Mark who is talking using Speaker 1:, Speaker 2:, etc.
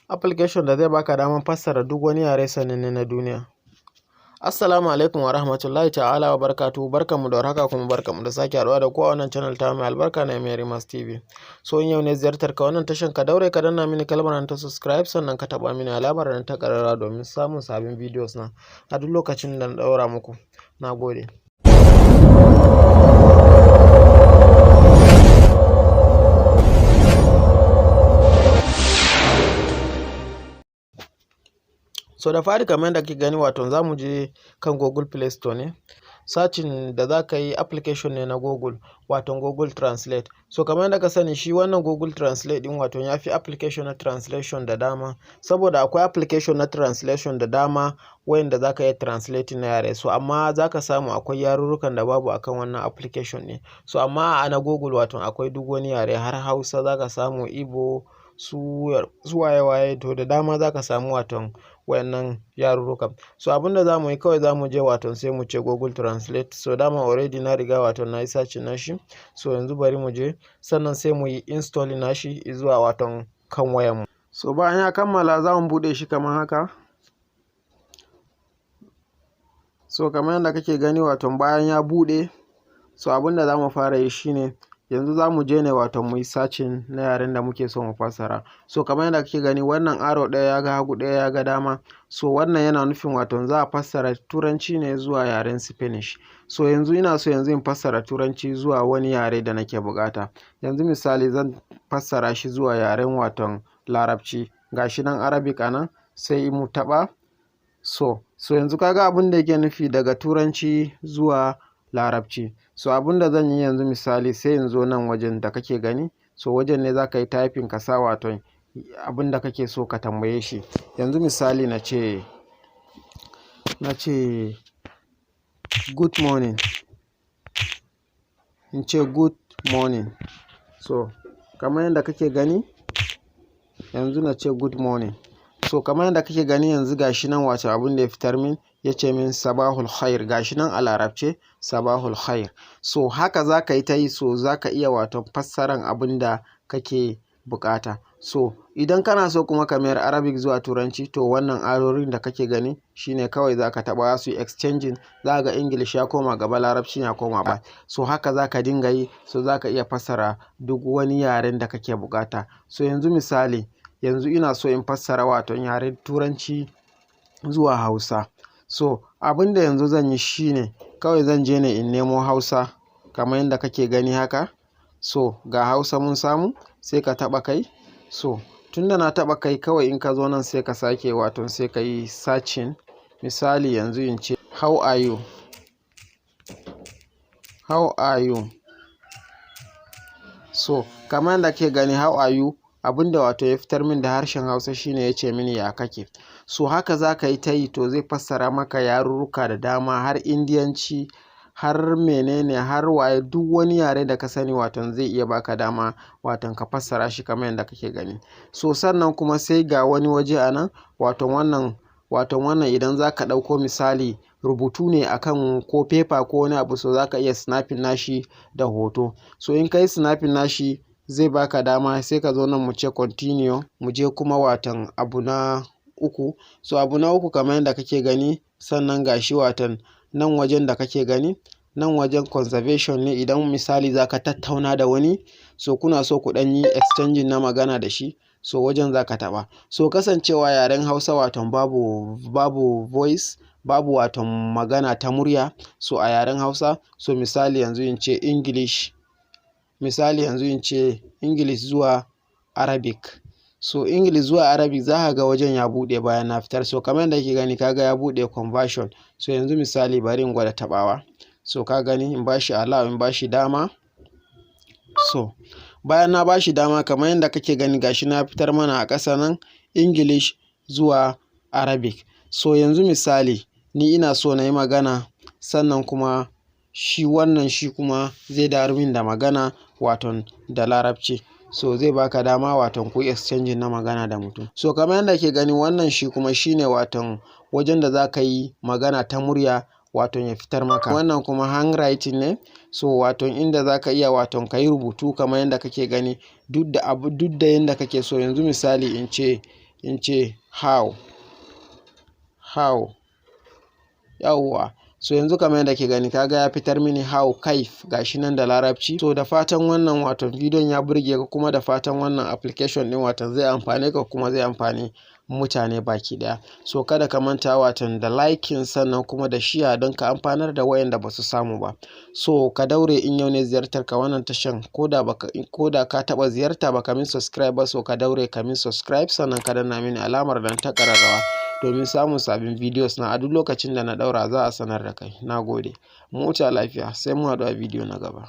Speaker 1: Application da zai baka damar fassara duk wani yare sananne na duniya. Assalamu alaikum wa rahmatullahi ta'ala wa barakatuhu. Barkanmu da warhaka, kuma barkanmu da sake haɗuwa da ku a wannan channel ta mai albarka na Rimas TV. So in yau ne ziyartar ka wannan tashan, ka daure ka danna mini kalmar nan ta subscribe, sannan ka taɓa mini alamar nan ta ƙararrawa domin samun sabbin videos na a duk lokacin da na ɗaura muku. Na gode. So da fari, kamar yadda kake gani, wato za mu je kan Google Play Store ne. Searching da za ka yi, application ne na Google, wato Google Translate. So kamar yadda ka sani, shi wannan Google Translate din wato ya fi application na translation da dama, saboda akwai application na translation da dama wayanda za ka iya translating na yare. So amma za ka samu akwai yarurrukan da babu akan wannan application ne. So amma a na Google wato akwai duk wani yare, har Hausa za ka samu, Igbo, su waye-waye, to da dama za ka samu waton wayannan yarurrukan. So abin da za mu yi kawai, za mu je waton sai mu ce Google Translate. So dama already na riga waton na yi searching nashi. So yanzu bari mu je, sannan sai mu yi installing nashi zuwa waton kan wayanmu. So bayan ya kammala, za mu buɗe shi kamar haka. So kamar yadda kake gani, waton bayan ya buɗe, so abin da za mu fara yi shine yanzu za mu je ne wato mu yi searching na yaren da muke so mu fassara. So kamar yadda kake gani, wannan arrow ɗaya ya ga hagu, ɗaya ya ga dama. So wannan yana nufin wato za a fassara Turanci ne zuwa yaren Spanish. So yanzu ina so yanzu in fassara Turanci zuwa wani yare da nake buƙata. Yanzu misali, zan fassara shi zuwa yaren waton Larabci. Ga shi nan Arabic a nan, sai mu taɓa. So yanzu kaga abin da yake nufi, daga Turanci zuwa Larabci. So abin da zan yi yanzu, misali, sai in zo nan wajen da kake gani. So wajen ne za ka yi typing, ka sa waton abin da kake so ka tambaye shi. Yanzu misali, na ce "good morning". In ce "good morning". So kamar yadda kake gani, yanzu na ce "good morning". So kamar yadda kake gani yanzu, gashi nan wato abin da ya fitar min, ya ce min "sabahul khair". Gashi nan a Larabce, "sabahul khair". So haka za ka yi ta yi. So za ka iya wato fassaran abin da kake bukata. So idan kana so kuma ka mayar Arabic zuwa Turanci, to wannan arrow ɗin da kake gani shine kawai za ka taɓa, su exchanging. Za ga English ya koma gaba, Larabci ya koma baya. So haka za ka dinga yi. So za ka iya fassara duk wani yaren da kake bukata. So yanzu misali, yanzu ina so in fassara wato yaren Turanci zuwa Hausa. So abin da yanzu zan yi shine kawai zan je ne in nemo Hausa, kamar yadda kake gani haka. So ga Hausa mun samu, sai ka taɓa kai. So tunda na taɓa kai, kawai in ka zo nan sai ka sake wato sai ka yi searching. Misali, yanzu in ce "how are you?" "How are you?" So kamar yadda kake gani, "how are you", abinda wato ya fitar min da harshen Hausa shine ya ce mini "ya kake". So haka za ka yi ta yi. To zai fassara maka yarurruka da dama, har Indiyanci, har menene, har waye, duk wani yare da ka sani waton zai iya baka dama waton ka fassara shi, kamar yadda kake gani. So sannan kuma sai ga wani waje a nan, waton wannan idan za ka ɗauko misali rubutu ne akan ko paper ko wani abu, so za ka iya snapping nashi da hoto. So in ka yi snapping nashi, zai baka dama. Sai ka zo nan, mu ce continue, mu je kuma watan abu na uku. So abu na uku, kamar yadda kake gani, sannan gashi watan nan wajen da kake gani nan, wajen conversation ne. Idan misali za ka tattauna da wani, so kuna so ku ɗan yi exchanging na magana da shi, so wajen za ka taɓa. So kasancewa yaren Hausa waton babu voice, babu waton magana ta murya so a yaren Hausa. So misali yanzu in ce English zuwa Arabic. So English zuwa Arabic, za ka ga wajen ya buɗe bayan na fitar. So kamar yadda kake gani, kaga ya buɗe conversion. So yanzu misali, bari in gwada taɓawa. So ka gani, in bashi allow, in bashi dama. So bayan na bashi dama, kamar yadda kake gani, gashi na fitar mana a ƙasa nan English zuwa Arabic. So yanzu misali, ni ina so na yi magana, sannan kuma shi wannan shi kuma zai dawo min da magana waton da Larabci. So zai baka dama waton ku exchanging na magana da mutum. So kamar yadda ke gani, wannan shi kuma shine waton wajen da za ka yi magana ta murya, waton ya fitar maka. Wannan kuma handwriting ne. So waton inda za ka iya waton ka yi rubutu, kamar yadda kake gani, duk da abu, duk da yadda kake so. Yanzu misali, in ce In ce how. Yawwa. So yanzu kamar yadda ke gani, kaga ya fitar mini how, كيف, gashi nan da Larabci. So da fatan wannan wato bidiyon ya burge ka, kuma da fatan wannan application din wato zai amfane ka kuma zai amfani mutane baki daya. So kada ka manta watan da liking, sannan kuma da share don ka amfanar da wayanda ba su samu ba. So ka daure, in yau ne ziyartar ka wannan tashan, ko da ka taba ziyarta baka min subscribe ba, so ka daure ka min subscribe, sannan ka danna mini alamar dan ta kararrawa domin samun sabbin videos na. A duk lokacin da na daura, za a sanar da kai. Na gode, mu huta lafiya, sai mu haɗu a bidiyo na gaba.